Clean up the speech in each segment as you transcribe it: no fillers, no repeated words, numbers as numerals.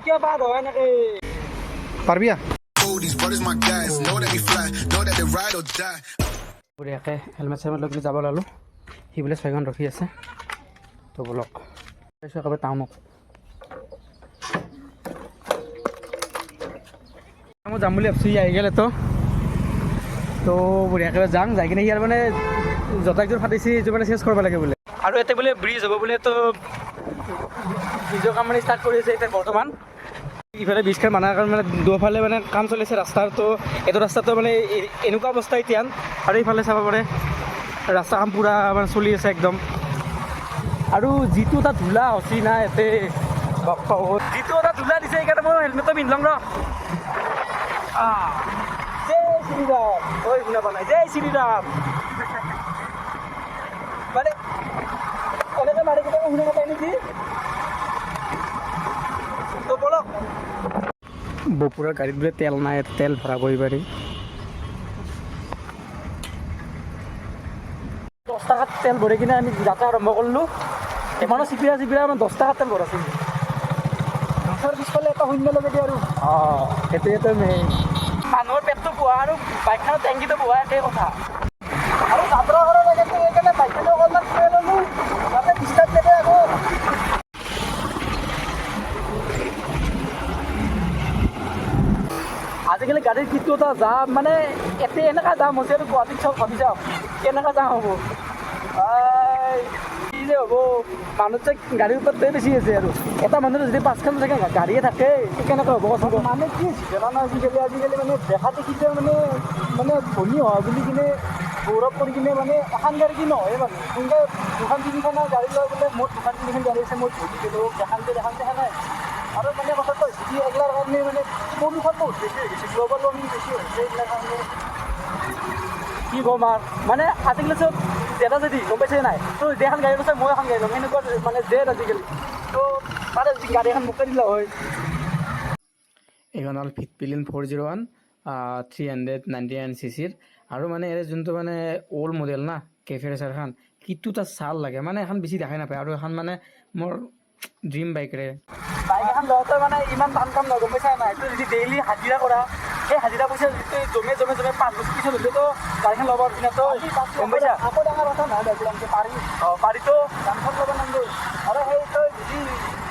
কিয় পাৰ হয় এনেকে পাৰবিয়া। Oh, these brothers my guys. Know that we fly, know that they ride or die. বঢ়িয়াকৈ helmet চেলমেট লৈ কিনে যাব ওলালোঁ। সি বোলে ছয়খন ৰখি আছে। তো বলক, পাইছোঁ একেবাৰে টাউনত। মই যাম বুলি ভাবছোঁ, সি আহি গ'লে তো তো বঢ়িয়াকৈ যাম। যাই কিনে ইয়াৰ মানে জোতা একযোৰ ফাটিছে, এইযোৰ মানে চেঞ্জ কৰিব লাগে বোলে। আৰু ইয়াতে বোলে ব্ৰিজ হ'ব বোলে, তো ব্ৰিজৰ কাম মানে ষ্টাৰ্ট কৰি আছে এতিয়া বৰ্তমান। ইফালে ব্ৰিজখন বনাৰ কাৰণে মানে দুফালে মানে কাম চলিছে ৰাস্তাৰ। তো এইটো ৰাস্তাটো মানে এনেকুৱা অৱস্থা এতিয়া। আৰু এইফালে চাব পাৰে, ৰাস্তা কাম পূৰা মানে চলি আছে একদম। আৰু যিটো এটা ধূলা হৈছে না ইয়াতে, বাপ্পা ঐ। যিটো এটা ধূলা দিছে, সেইকাৰণে মই হেলমেটটো পিন্ধি ল'ম ৰ। জয় শ্ৰীৰাম। ঐ, শুনা পোৱা নাই? জয় শ্ৰীৰাম। মানে এনেকৈ মাৰি কেতিয়াবা শুনা নাপায় নেকি? তো বলক। বপুৰাৰ গাড়ীত বোলে তেল নাই, তেল ভৰাবই পাৰি। 10 টকাত তেল ভৰাই কিনে আমি যাত্ৰা আৰম্ভ কৰিলোঁ। ইমানো চিপিৰা চিপিৰা মানে 10 টকাত তেল ভৰাইছিল। 10ৰ পিছফালে এটা শূন্য লগাই দিয়ে আৰু। অঁ, সেইটোৱেতো মেইন। মানুহৰ পেটটো পোহা আৰু বাইকখনৰ টেংকিটো পোহা একেই কথা। আৰু যাত্ৰা কৰাৰ জেগাটো, সেইকাৰণে বাইকখনে অকণমান থৈ ল'লোঁ যাতে ডিষ্টাৰ্ব নিদিয়ে আকৌ। আজিকালি গাড়ীৰ কিটো এটা জাম, মানে এতিয়া এনেকুৱা জাম হৈছে আৰু গুৱাহাটীত চব ভাবি চাওক কেনেকুৱা জাম হ'ব। I, কি যে হ'ব, মানুহ যে গাড়ীৰ ওপৰতে বেছি আছে। আৰু এটা মানুহৰ যদি পাঁচখন চাগে গাড়ীয়ে থাকে, কেনেকুৱা হ'ব কচোন? মানে কি হৈছে জানা? আজিকালি মানে দেখা দেখিতে মানে মানে ধনী হোৱা বুলি কিনে গৌৰৱ কৰি কিনে মানে এখন গাড়ী কি নহয় মানুহ, কোনোবাই দুখন তিনিখন গাড়ী লৈ বোলে মোৰ দুখন তিনিখন গাড়ী আছে, মই ধনী, বেলেগক দেখাওঁতে দেখাওঁতে সেনাই। আৰু মানে কথাটো হৈছে কি, এইগিলাৰ কাৰণে মানে পলিউশ্যন বহুত বেছি হৈ গৈছে, গ্ল'বেল ৱাৰ্মিং বেছি হৈছে এইগিলাৰ কাৰণে। কি ক'ম আৰু, মানে আজিকালি চব জেদা জেদি, গম পাইছে নাই? তো যেখন গাড়ী আছে মই এখন গাড়ী ল'ম, সেনেকুৱা মানে জেদ আজিকালি। তো তাৰে যদি গাড়ী এখন মোকে দিলে হয়। এইখন হ'ল ভিটপিলিন 401, 399 চি চিৰ। আৰু মানে ইয়াৰে যোনটো মানে অ'ল্ড মডেল না কেফে ৰেচাৰখন, কিটো এটা চাল লাগে, মানে এখন বেছি দেখাই নাপায়। আৰু এখন মানে মোৰ ড্ৰিম বাইক ৰে। বাইক এখন লওঁতে মানে ইমান টান কাম নহয়, গম পাইছা নাই? তই যদি ডেইলি হাজিৰা কৰা, সেই হাজিৰা পইচা যদি জমে জমে জমে 5 বছৰ পিছত হ'লেতো গাড়ীখন ল'ব পাৰিবি না তই, গম পাইছা? আকৌ ডাঙৰ কথা নহয়, বাইক দামটো পাৰি। অঁ, পাৰিতো। দামখন ল'ব নালাগে। আৰু সেই তই যদি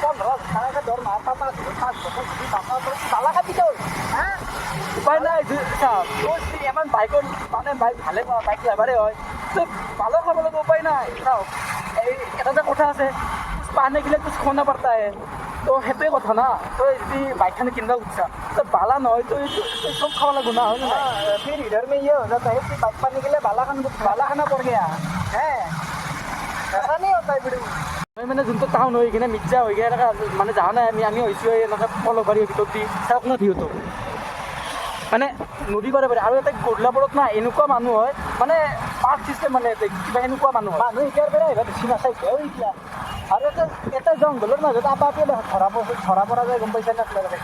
15 হাজাৰ দৰমহা পা, 5 5 বছৰ যদি বাচা, তই বালা কাটি তই হা। উপায় নাই। চা, তোৰ যদি ইমান বাইকৰ মানে বাইক ভালে পাওঁ, বাইক ড্ৰাইভাৰে হয়, তই ভালো খাব লাগিব, উপায় নাই। চাওক, এই এটা যে কথা আছে, कुछ पाने के लिए कुछ खोना पड़ता है। তো সেইটোৱে কথা না। তই যদি বাইকখন কিনিব খুজিছা, তই বালা নহয়, তই তই চব খাব লাগিব না, হয় নে নাই? हाँ, फिर इधर में ये हो जाता है कि बाइक पाने के लिए बाला खान बाला खाना पड़ गया है, ऐसा नहीं होता है भिड़ू। আমি মানে যোনটো টাউন হৈ কিনে মিৰ্জা হৈ কিনে এনেকুৱা মানে যোৱা নাই। আমি আমি হৈছোঁ এই এনেকুৱা পলহবাৰীৰ ভিতৰত দি। চাওক না ভিউটো, মানে নদী পাৰে পাৰে। আৰু ইয়াতে গধূলাপৰত না এনেকুৱা মানুহ হয়, মানে পাৰ্ক চিষ্টেম, মানে ইয়াতে কিবা সেনেকুৱা মানুহ হয়। মানুহ এতিয়াৰ পৰা আহিব বেছি নাচাইছে এতিয়া। আৰু এটা এটা জংঘলৰ মাজত আপা আপি ধৰা পৰা যায়, গম পাইছা নে আপোনালোকে?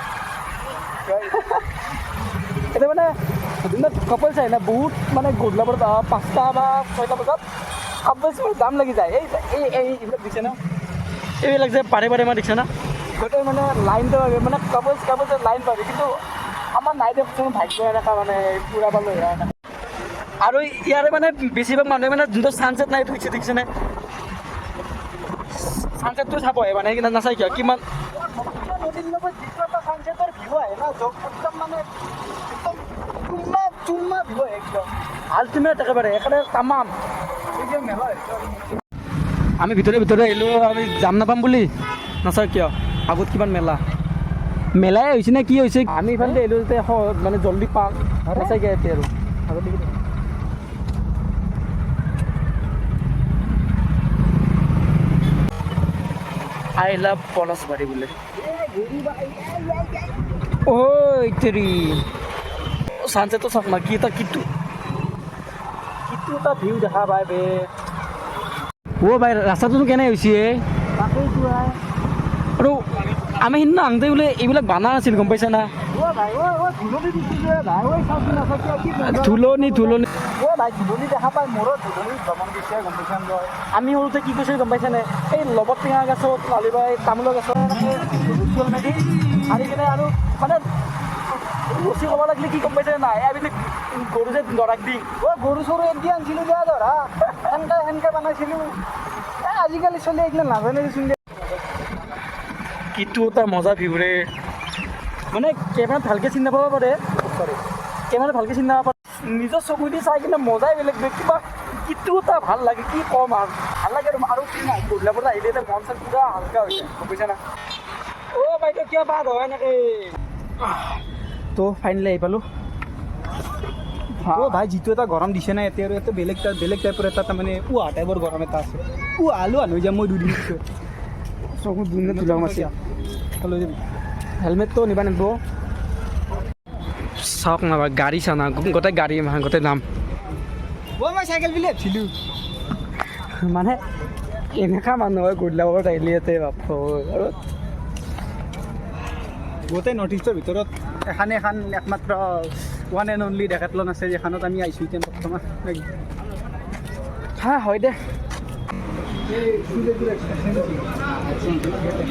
এতিয়া মানে দিনত কপলছ আহে না বহুত, মানে গধূলাপৰত 5টা বা 6টা বজাত কাপলছ মানে জাম লাগি যায়। এই এই এই এইবিলাক দিছে ন, এইবিলাক যে পাৰে পাৰে মানে দিছে না, গোটেই মানে লাইনটো পাবি, মানে কাপলছ কাপলছ লাইন পাবি। কিন্তু আমাৰ নাই দিয়কচোন ভাগ্য, এনেকুৱা মানে পুৰা পালোঁ এনেকুৱা। আৰু ইয়াৰে মানে বেছিভাগ মানুহে মানে যোনটো চানচেট নাই থৈছে, দেখিছেনে? চানচেটটো চাব আহে মানে, সেইকাৰণে নাচাই কিয় কিমান। নদীৰ লগত যিটো এটা ছানছেটৰ ভিউ আহে না, য'ত একদম মানে একদম চুম্মা চুম্মা ভিউ আহে একদম। আল্টিমেট, একেবাৰে একেবাৰে তামাম। এই যে মেলা হৈছে। আমি ভিতৰে ভিতৰে আহিলোঁ, আমি যাম নাপাম বুলি। নাচাওঁ কিয়, আগত কিমান মেলা মেলাই হৈছে নে কি হৈছে। আমি ইফালে আহিলোঁ যাতে মানে জল্দি পাম। নাচাই কিয় এতিয়া আৰু আগত দেখি। I love Palasbari বোলে। ঐ তেৰি, চানচেটটো চাওক না, কি এটা কিটো কিটো এটা ভিউ দেখা পাই বে। অ' ভাই, ৰাস্তাটোনো কেনে হৈছে? তাকেইতো আই। আৰু আমি সিদিনা আহোঁতে বোলে এইবিলাক বানা নাছিল, গম পাইছা না? অ' ভাই, অ' অ' ধুলনি দিছোঁ যে ভাই, ঐ চাচোন নাচা কিয় কি মজা। ধুলনি ধুলনি। অ' ভাই, ধুলনি দেখা পাই মোৰো ধুলনি ভ্ৰমণ দিছে, গম পাইছা তই? আমি সৰুতে কি কৈছিল, গম পাইছানে? এই লবত টেঙা গছত নহ'লে বা এই তামোলৰ গছত এনেকে ভাৰ্চুৱেল মেগী আনি কিনে আৰু মানে ৰছী ক'ব লাগিলে কি গম পাইছে নাই, আমি গৰু যে নৰাক দি অ' গৰু চৰু এদি আনিছিলোঁ দিয়া ধৰা, সেনকে সেনকে বনাইছিলোঁ। এ আজিকালি চলি এইগিলা নাজানে দেচোন দে। কিটো এটা মজা ভিউ ৰে। মানে কেমেৰাত ভালকৈ চিনি নাপাব পাৰে, চৰি, কেমেৰাত ভালকৈ চিনি নাপাব পাৰে, নিজৰ চকু দি চাই কিনে মজাই বেলেগ বে। কিবা কিটো এটা ভাল লাগে, কি ক'ম আৰু, ভাল লাগে আৰু। আৰু কি নাই, গধূলাৰ পৰা আহিলে এতিয়া মন চন পূৰা হালকা হৈ যায়, গম পাইছা না? অ' বাইদেউ, কিয় বাদ হয় এনেকৈ? তো ফাইনেলি আহি পালোঁ। অ' ভাই, যিটো এটা গৰম দিছে না এতিয়া আৰু এটা বেলেগ টাইপৰ এটা তাৰমানে উহা টাইপৰ গৰম এটা আছে। উহা আলু হৈ যাম মই 2 দিন পিছত। চকু দুদিনে ধূলা মাছে। লৈ যাবি। হেলমেটটো নিবা নিব। চাওক না ভাই, গাড়ী চা না, গোটেই গাড়ী গোটেই দাম। অ' মই চাইকেল বুলি ভাবছিলোঁ। মানে এনেকুৱা মানুহ হয় গধূলা বজাত আহিলে ইয়াতে, বাপ আৰু। গোটেই নৰ্থ ইষ্টৰ ভিতৰত এখানে এখন একমাত্ৰ ওৱান এণ্ড অনলি ডেকাটলন আছে, যেখনত আমি আহিছোঁ এতিয়া বৰ্তমান। হা, হয় দে।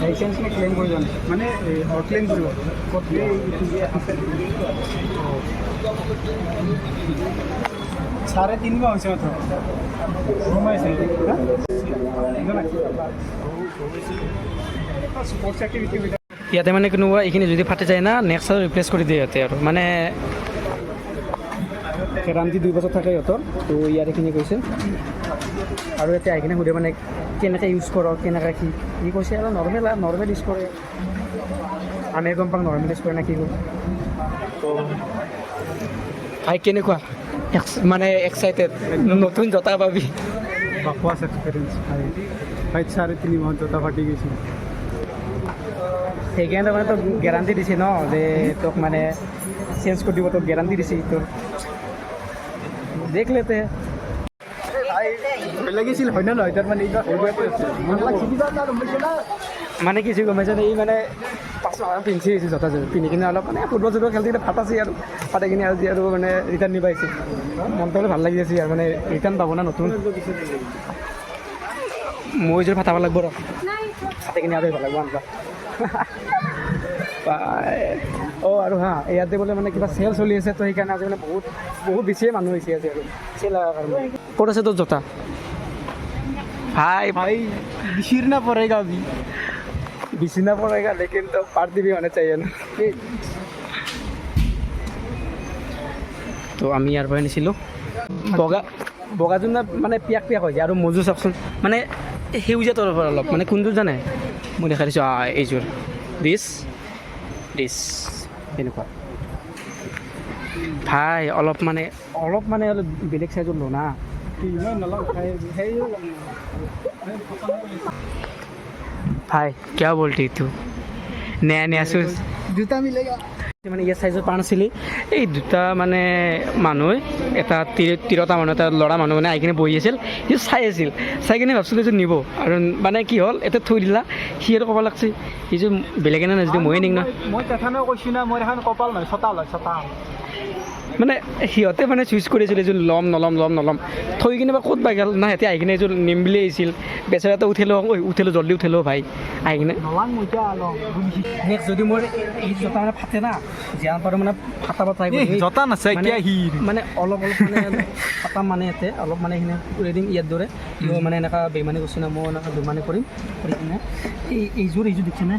লাইচেঞ্চ নে ক্লেইম কৰিব মানে ক্লেইম কৰিব ক'ত? আছে 3.5 মাহ হৈছে মাত্ৰ। সোমাইছে স্পৰ্টছ এক্টিভিটি। ইয়াতে মানে কোনোবা এইখিনি যদি ফাটি যায় না, নেক্সট আৰু ৰিপ্লেচ কৰি দিয়ে ইয়াতে। আৰু মানে গেৰাণ্টি 2 বছৰ থাকে সিহঁতৰ। তো ইয়াত এইখিনি কৈছে আৰু ইয়াতে আহি কিনে সোধে মানে কেনেকৈ ইউজ কৰ, কেনেকৈ কি। সি কৈছে আৰু নৰ্মেল, নৰ্মেল ইউজ কৰে। আমি গম পাওঁ নৰ্মেল ইউজ কৰে নে কি কৰে। তো ভাই, কেনেকুৱা মানে এক্সাইটেড নতুন জোতা পাবি? बकवास एक्सपीरियंस ভাই। ভাই, 3.5 মাহ জোতা ফাটি গৈছে। সেইকাৰণে মানে তোক গেৰাণ্টি দিছে ন যে তোক মানে চেঞ্জ কৰি দিব, তোক গেৰাণ্টি দিছে তোৰ। देख लेते। ভয় লাগিছিল হয় নে নহয়, তাৰমানে এইবাৰ হৈ গৈ। মানে কি হৈছে গম পাইছে? এই মানে 500 পিন্ধি আহিছে জোতাযোৰ, পিন্ধি কিনে অলপ মানে ফুটবল চুটবল খেলি কিনে ফাটাছে আৰু ফাটাই কিনে আজি আৰু মানে ৰিটাৰ্ণ নিব আহিছে। মনটো অলপ ভাল লাগি আছে আৰু মানে ৰিটাৰ্ণ পাব না নতুন। মই এযোৰ ফাটাব লাগিব ৰ, ফাটি কিনে আৰু আহিব লাগিব আনবা। অঁ, আৰু হা, ইয়াতে বোলে মানে কিবা চেল চলি আছে, তো সেইকাৰণে আজি মানে বহুত বহুত বেছিয়ে মানুহ হৈছে আজি আৰু চেল হোৱাৰ কাৰণে। ক'ত আছে তোৰ জোতা, ভাই? भाई, घिसना पड़ेगा अभी। घिसना पड़ेगा, लेकिन तो पार्टी भी होना चाहिए ना। তো আমি ইয়াৰ পৰা নিছিলোঁ বগা বগাযোৰ না, মানে পিয়াক পিয়াক হৈ যায়। আৰু মোৰযোৰ চাওকচোন, মানে সেউজীয়া তলৰ পৰা অলপ, মানে কোনযোৰ জানে? মই দেখাই দিছোঁ, এইযোৰ, দিছ দিছ এনেকুৱা। ভাই, অলপ মানে অলপ বেলেগ চাইজৰ ল না। ইমান নলওঁ ভাই, সেই भाई, क्या बोलती तू? नया नया shoes। জোতা मिलेगा। মানে ইয়াৰ চাইজত পোৱা নাছিলি। এই দুটা মানে মানুহ, এটা তিৰোতা মানুহ, এটা ল'ৰা মানুহ মানে আহি কিনে বহি আছিল। সি চাই আছিল, চাই কিনে ভাবছিলোঁ যে নিব আৰু মানে কি হ'ল, এতিয়া থৈ দিলা। সি আৰু ক'ব লাগছে সি যে বেলেগে নাই যদি ময়ে নিম না। মই তেখানেও কৈছোঁ না, মোৰ এখন কপাল নহয়, চতাল হয়, চতাল। মানে সিহঁতে মানে চুইচ কৰিছিল এইযোৰ ল'ম নল'ম, ল'ম নল'ম, থৈ কিনে বা ক'ত বা গ'ল না। সিহঁতে আহি কিনে এইযোৰ নিম বুলি আহিছিল। বেচেৰাটো উঠিলো, ঐ উঠিলো, জল্দি উঠিলো ভাই আহি কিনে। নলাং মই এতিয়া লওঁ। নেক্সট যদি মোৰ এই জোতা মানে ফাটে না, যিমান পাৰোঁ মানে ফাটাব ট্ৰাই কৰিম। জোতা নাচাই কিয় হিৰ? মানে অলপ অলপ মানে ফাটাম, মানে ইয়াতে অলপ মানে এইখিনি উৰাই দিম ইয়াৰ দৰে। ইও মানে এনেকুৱা বেইমানি কৰিছে না, মই এনেকুৱা বেইমানি কৰিম, কৰি কিনে এই এইযোৰ দেখিছেনে?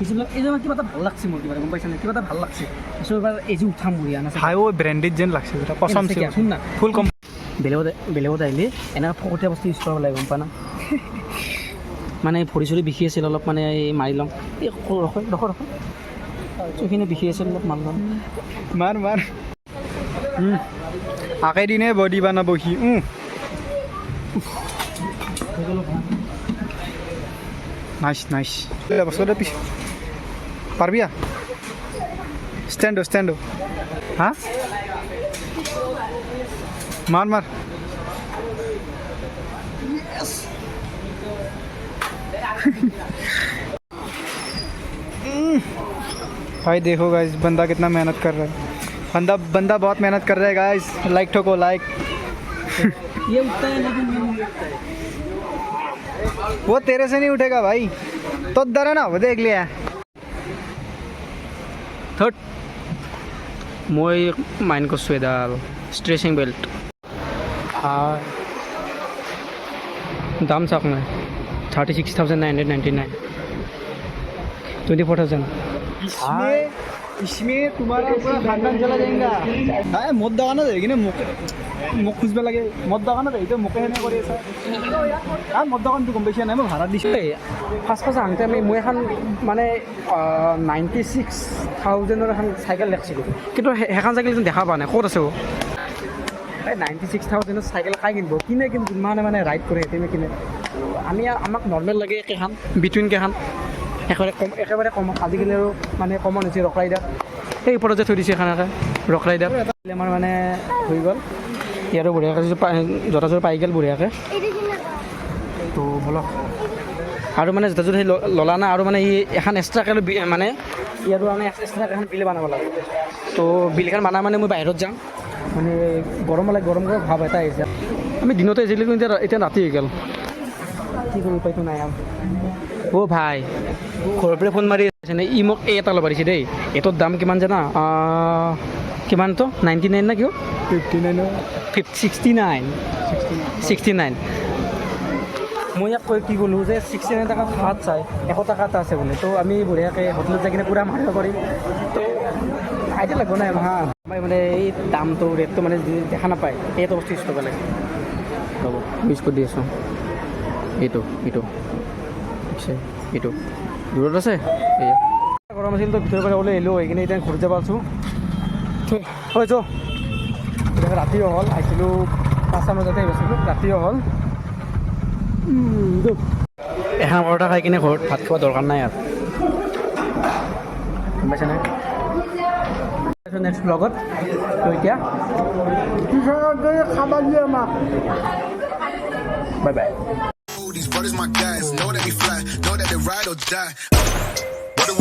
এইযোৰ মানে কিবা এটা ভাল লাগছে মোৰ, কিবা এটা গম পাইছা নে? কিবা এটা ভাল লাগছে। তাৰপিছত এবাৰ এইযোৰ উঠাম বঢ়িয়া না। ভাই, ও ব্ৰেণ্ডেড যেন লাগছে এটা, কচম। নাছে কিয়া? শুন না। ফুল কম। বেলেগত আহিলে এনেকুৱা ফকতীয়া বস্তু ইউজ কৰিব লাগে, গম পা না? মানে ভৰি চৰি বিষি আছিল অলপ, মানে এই মাৰি ল'ম। এই ৰখ ৰখ ৰখ, এইখিনি বিষি আছিল, অলপ মাৰি ল'ম। মাৰ মাৰ, আগে দিনে বডি বানাব সি। Nice nice. বস্তুটা পিছ পাৰবি। Stand stand. হা, মাৰ মাৰ। भाई, देखो गाइस, बंदा कितना मेहनत कर रहा है। बंदा बंदा बहुत मेहनत कर रहा है गाइस। Like ठोको, like. ये उठता है लेकिन ये नहीं उठता है। वो तेरे से नहीं उठेगा भाई, तो डरे ना, वो देख लिया। থাৰ্ড মই মাইণ্ড কৰিছোঁ এডাল ষ্ট্ৰেচিং বেল্ট। দাম চাওক নাই, 36,999, 24,000। इसमें इसमें तुम्हारा पूरा खानदान चला जाएगा। হ্যাঁ, মদ দোকানত যাই কিনে মোক মোক খুজিব লাগে। মদ দোকানত আহিতো মোকে সেনে কৰি আছে। হা, মদ দোকানটো গম পাইছা নাই? মই ভাড়া দিছোঁ। ফাৰ্ষ্ট ফাৰ্ষ্ট আহোঁতে আমি মই এখন মানে 96,000ৰ এখন চাইকেল দেখিছিলোঁ, কিন্তু সেইখন চাইকেল দেখোন দেখা পোৱা নাই। ক'ত আছে? এই 96,000ৰ চাইকেল খাই কিনিব কিনে, কিন্তু ইমানে মানে ৰাইড কৰে সেইটোৱে কিনে। আমি আমাক নৰ্মেল লাগে কেইখন, বিটুইন কেইখন একেবাৰে কম, একেবাৰে কম। আজিকালি আৰু মানে কমন হৈছে ৰক ৰাইডাৰ। সেই ওপৰত যে থৈ দিছে এখানাকে ৰক ৰাইডাৰ। আমাৰ মানে হৈ গ'ল ইয়াৰো বঢ়িয়াকৈ জোতাযোৰ পাই গ'ল বঢ়িয়াকৈ। তো বলক আৰু মানে জোতাযোৰ সেই ল'লা না আৰু মানে ই এখন এক্সট্ৰাকৈ মানে ইয়াৰো মানে এক্সট্ৰাকৈ এখন বিল বনাব লাগে। তো বিলখন বনা মানে মই বাহিৰত যাম, মানে গৰম লাগে, গৰম গৰম ভাৱ এটা আহিছে। আমি দিনতে আহিছিলোঁ, কিন্তু এতিয়া এতিয়া ৰাতি হৈ গ'ল। কি কৰিম, উপায়টো নাই আৰু। অ' ভাই, ঘৰৰ পৰা ফোন মাৰি আছে নে? ই মোক এই এটা ল'ব দিছে দেই। এইটোৰ দাম কিমান জানা? কিমানটো 99 না কিয়? 59। 69, 69। মই ইয়াক কৈ কি ক'লোঁ যে 69 টকাত ভাত চাই 100 টকা এটা আছে বোলে। তো আমি বঢ়িয়াকৈ হোটেলত যাই কিনে পূৰা মাৰিব পাৰিম। তো আইডিয়া লাগিব নাই। হা, আমাৰ মানে এই দামটো, ৰেটটো মানে যি দেখা নাপায়, এই এটা বস্তু ইউজ কৰিব লাগে। ৰ'ব, ইউজ কৰি দি আছোঁ। এইটো এইটো আছে, এইটো দূৰত আছে। এয়া গৰম আছিল, তো ভিতৰৰ পৰা ওলাই আহিলোঁ। আহি কিনে এতিয়া ঘৰত যাব আছোঁ। হয়, চ এতিয়া ৰাতিও হ'ল। আহিছিলোঁ 5টা বজাতে আহিছিলোঁ, ৰাতিও হ'ল। এখন পৰঠা খাই কিনে ঘৰত ভাত খোৱা দৰকাৰ নাই আৰু, গম পাইছেনে? নেক্সট ব্লগত। তো এতিয়া খাবা দিয়ে আমাক। Bye bye. These brothers my guys, know that we fly, know that they ride or die. What do